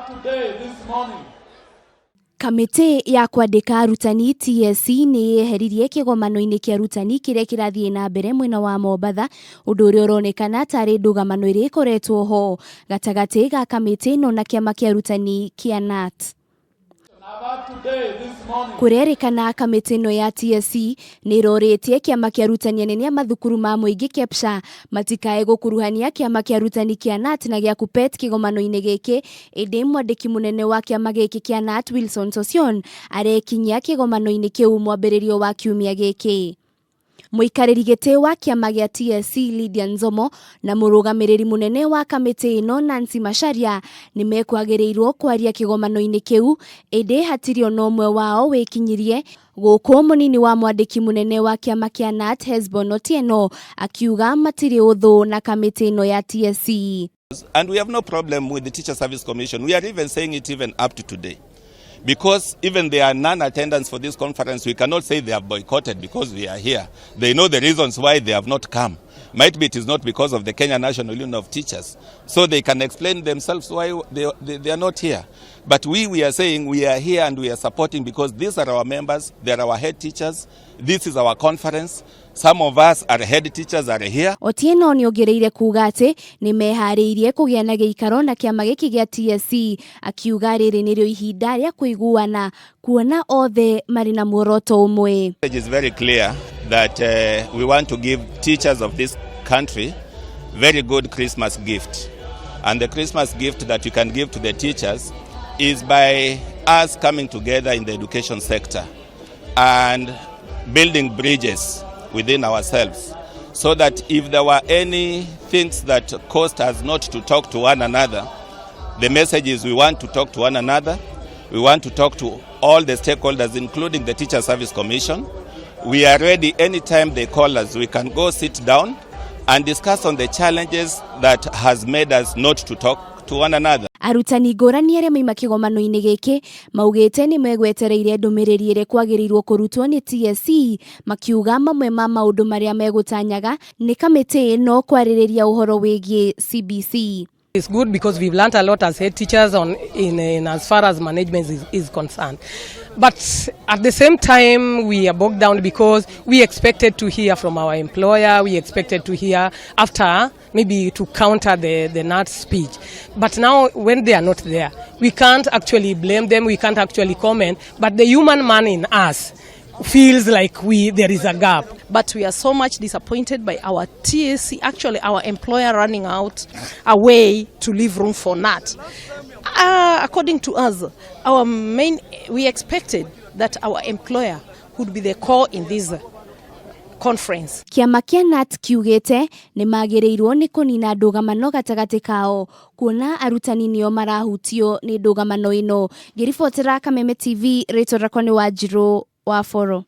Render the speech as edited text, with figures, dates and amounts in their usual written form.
Today, this morning. Kamĩtĩ ya kwandĩka arutani TSC nĩ yeheririe kĩgomano-inĩ kĩa arutani kĩrĩa kĩrathiĩ na mbere mwena wa Mombatha, ũndũ ũrĩa ũronekana tarĩ ndũgamano ĩrĩa ĩkoretwo ho gatagatĩ ga kamĩtĩ ĩno na kĩama kĩa arutani kĩa KNUT. Kũrerĩkana kamĩtĩ ĩno ya TSC nĩ ĩrorĩtie kĩama kĩa arutani anene a mathukuru ma mũingĩ KEPSHA matikae gũkuruhania kĩama kĩa arutani kĩa KNUT na gĩa KUPPET kĩgomano-inĩ gĩkĩ, ĩndĩ mwandĩki mũnene wa kĩama gĩkĩ kĩa KNUT Wilson Sossion arekinyia kĩgomano-inĩ kĩu mwambĩrĩrio wa kiumia gĩkĩ. Mũikarĩri gĩtĩ wa kĩama gĩa TSC Lydia Nzomo na mũrũgamĩrĩri mũnene wa kamĩtĩ ĩno Nancy Macharia nĩ mekwagĩrĩirwo kwaria kĩgomano-inĩ kĩu, ĩndĩ hatirĩ ona ũmwe wao wĩkinyirie. Gũkũ mũnini wa mwandĩki mũnene wa kĩama kĩa KNUT Hesbon Otieno akiuga matirĩ ũthũ na kamĩtĩ ĩno ya TSC. And we have no problem with the Teacher Service Commission. We are even saying it even up to today. Because even they are non-attendance for this conference, we cannot say they have boycotted because we are here. They know the reasons why they have not come. Might be it is not because of the Kenya National Union of Teachers. So they can explain themselves why they are not here. But we are saying we are here and we are supporting because these are our members, they are our head teachers, this is our conference. Some of us are head teachers are here. Otieno nĩ ongereire kuga atĩ nĩ meharĩirie kũgĩa na gĩikaro na kĩama gĩkĩ gĩa TSC, akiuga rĩrĩ nĩrĩo ihinda rĩa kũiguana kuona othe marĩ na muoroto ũmwe. It is very clear that we want to give teachers of this country very good Christmas gift. And the Christmas gift that you can give to the teachers is by us coming together in the education sector and building bridges within ourselves so that if there were any things that caused us not to talk to one another, the message is we want to talk to one another. We want to talk to all the stakeholders, including the Teacher Service Commission. We are ready anytime they call us. We can go sit down and discuss on the challenges that has made us not to talk to one another. Arutani ngũrani arĩa maima kĩgomano-inĩ gĩkĩ maugĩte nĩ megwetereire ndũmĩrĩri ĩrĩa kwagĩrĩirwo kũrutwo nĩ TSC, makiuga mamwe ma maũndũ marĩa megũtanyaga nĩ kamĩtĩ ĩno kwarĩrĩria ũhoro wĩgiĩ CBC. It's good because we've learned a lot as head teachers on in as far as management is concerned. But at the same time, we are bogged down because we expected to hear from our employer, we expected to hear after maybe to counter the KNUT speech. But now when they are not there, we can't actually blame them, we can't actually comment, but the human man in us feels like we there is a gap. But we are so much disappointed by our TSC, actually our employer, running out away to leave room for KNUT. According to us, we expected that our employer would be the core in this conference. Kĩama kĩa KNUT kiugĩte nĩ magĩrĩirwo nĩ kũnina ndũgamano gatagatĩ kao kuona arutani nĩo marahutio nĩ ndũgamano ĩno. Ngĩribotera Kameme TV, rĩtwa rĩakwa nĩ Wanjirũ wa Boro.